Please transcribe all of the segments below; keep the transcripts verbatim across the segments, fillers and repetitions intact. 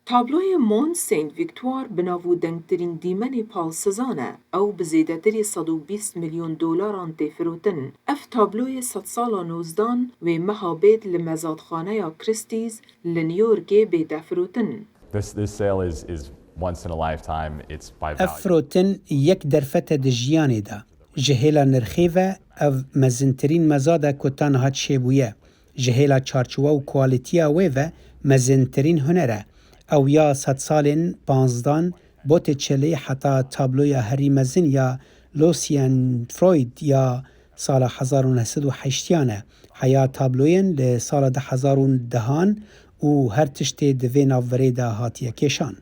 Tabloyê Mont Saint Victoire bi nav û dengtirîn dîmenê Paul Cézanne e. Ew bi zêdetirî sed û bîst milyon dolaran tê firotin. Ev tabloyê sedsala nozdan wê meha bêt li mezatxaneya Christie's li New Yorkê bête firotin. This, this sale is, is once in a lifetime. It's by value. Ev firotin yek derfet e di jiyanê de. Ji hêla nirxê ve ev mezintirîn mezad e ku ta niha çêbûye. Ji hêla çarçowe û kualîtiya wê ve mezintirîn huner e. Ew ya sedsalên panzdan bo tê çilê heta tabloya herî mezin ya Lucien Freud ya sala hezar û neh sed û heştiyan e. Heya tabloyên li sala du hezar û dehan û her tiştê di vê navberê de hatiye kêşan.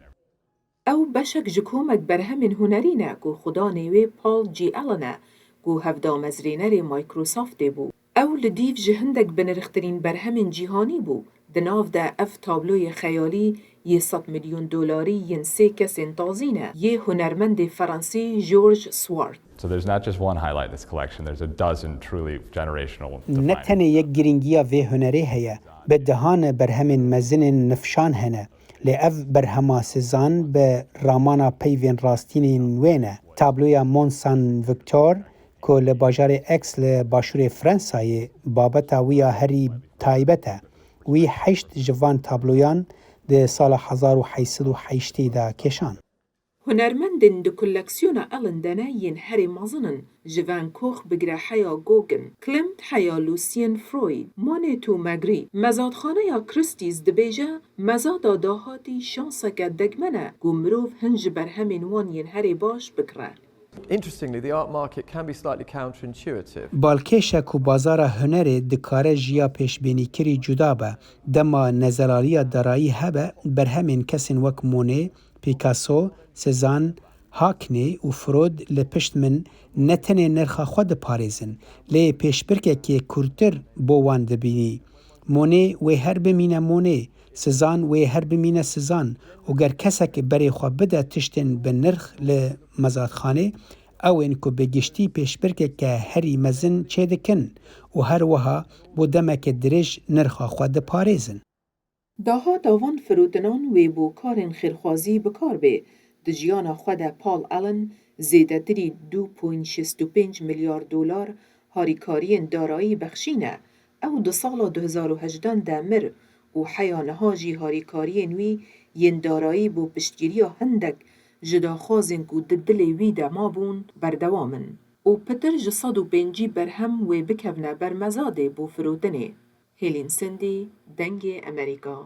Ew beşek ji komek berhemên hunerî ne ku xudanê wê Paul G. Allen e, ku hevdamezrênerê Microsoftê bû. Ew li dîv ji hindek binirxtirîn berhemên cîhanî bû, di nav de ev tabloyê xeyalî yê sed milyon dolarî yên sê kesên tazî ne, yê hunermendê Fransî George Swart. So there's not just one highlight in this collection, there's a dozen truly generational. Ne defining tenê yek girîngiya vê hunerê heye, bi dehan berhemên mezinên nifşan hene. Lê ev berhema Cézanne bi ramana peyvên rastînên wê ne. Tabloya Mont Saint Victor, ku li bajarê Aix li başûrê Fransayê, babeta wî ya herî taybet e. Wî heşt ji van tabloyan di sala hezar û heyt sed û heştê de kêşan. Hunermendên di koleksiyona Allen de ne yên herî mezin in, ji Van Gogh bigire heya Gauguin, Klimt heya Lucien Freud, Monet û Magritte. Mezatxaneya Christie's dibêje, mezada dahatî şanseke degmen e ku mirov hin ji berhemên wan yên herî baş bigre. Interestingly, the art market can be slightly counterintuitive. Balkêş e ku bazara hunerê dikare ji ya pêşbînîkirî cuda be. Dema nezelaliya darayî hebe, berhemên kesên wek Monet, Picasso, Cézanne, Hackney û Freud li pişt min ne tenê nirxa xwe diparêzin, lê pêşbirkekê kûrtir bo wan dibînî. Monet wê her bimîne Monet, Cézanne wê her bimîne Cézanne û ger kesek berê xwe bide tiştên bi nirx li mezatxanê, ew ên ku bi giştî pêşbirkeke herî mezin çêdikin û her wiha bo demeke dirêj nirxa xwe diparêzin. Dahata van firotinan wê bo karên xêrxwazî bi kar bê. Di jiyana xwe de Paul Allen zêdetirî du point şêst û pênc milyar dolar harîkariyên darayî bexşîne. Ew di sala du hezar û hejdan de mir û heya niha jî harîkariyên wî yên darayî bo piştgiriya hindek ji daxwazên ku di dilê wî de mabûn berdewam in û pitir ji sed û pêncî berhem wê bikevne ber mezadê bo firotinê. Hêlîn Sindî, Dengê Emerîka.